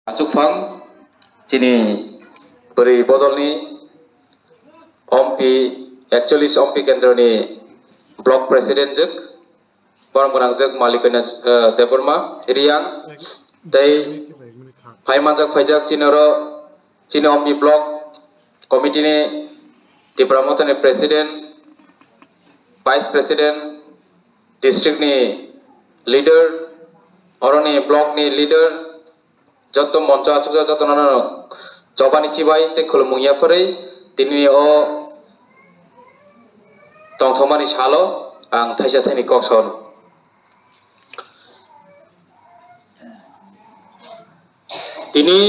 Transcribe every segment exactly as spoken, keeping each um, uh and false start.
Achukphang chini bwrwi bodolni ompi, actually ompi kendroni block president jwk, borom gwnang jwk Malikanya, eh, Debbarma Riang, tei phai manjak phaijak chini oro chini ompi block committee ni Tipra Motha ni president, vice president, district ni leader, oroni block ni leader, joto moncho achukjak jotono no chobani chibai tei khulumung yapharwi tini o tongthokmani salo ang thaisa thaini kok sao. Tini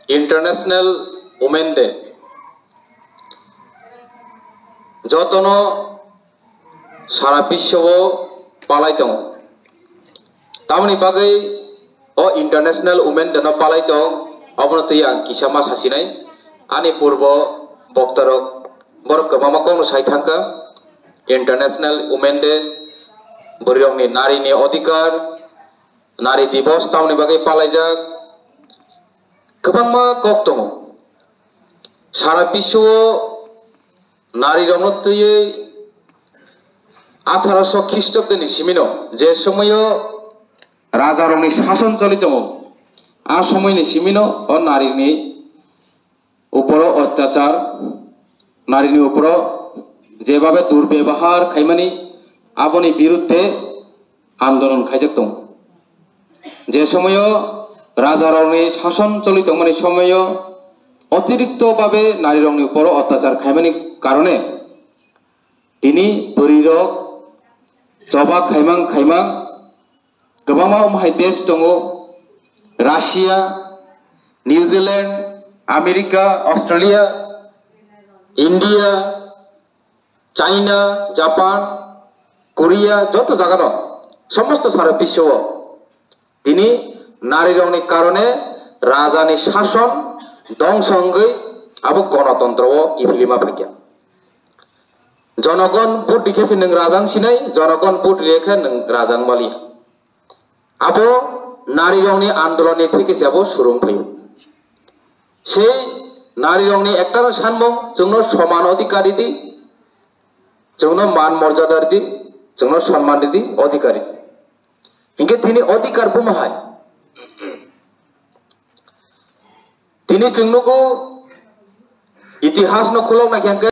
International Women Day. Jotono sara biswo palai tongo. Tamoni bagwi o International Women Day no palai tong, obono twi ang kisa ma sasinai. Ani purbo boktarok borok kwbangma kokno sai thangkha. International Women Day, bwrwirokni narini odhikar, nari divos tamoni bagwi palaijak. Kwbangma kok tongo. Sara biswo narirokno twiwi atharo so Khristobdeni simino, je somoyo rajarokni sason choli tongo, a somoyni simino o narini uporo otyachar, narini uporo jebabe durbebahar khaimani, aboni birudde andolon khaijak tongo. Je somoyo rajarokni sason choli tongmani somoyo otirikto babe narirokni uporo otyachar khaimani karone tini bwrwirok choba khaimang khaimang kwbangma omo hai desh tongo, Russia, New Zealand, America, Australia, India, China, Japan, Korea, joto jagano, somosto sara biswo tini narirokni karone rajani sason dongso wngwi abo gonotontro o kiphilima phaikha. Jonogon vote rikhe se nwng raja wng sinai, jonogon vote rikhe nwng raja wng maliya. Abo narirokni andolonni theke se abo surung phaio. Sei narirokni ekta sanmung, chwngno soman odhikar ridi, chwngno man morjada ridi, chwngno sonman ridi, odhikar ridi. Hinkhe tini odhikar bumo hai? Tini chwng nugo, itihasno khulok naikhe hinkhe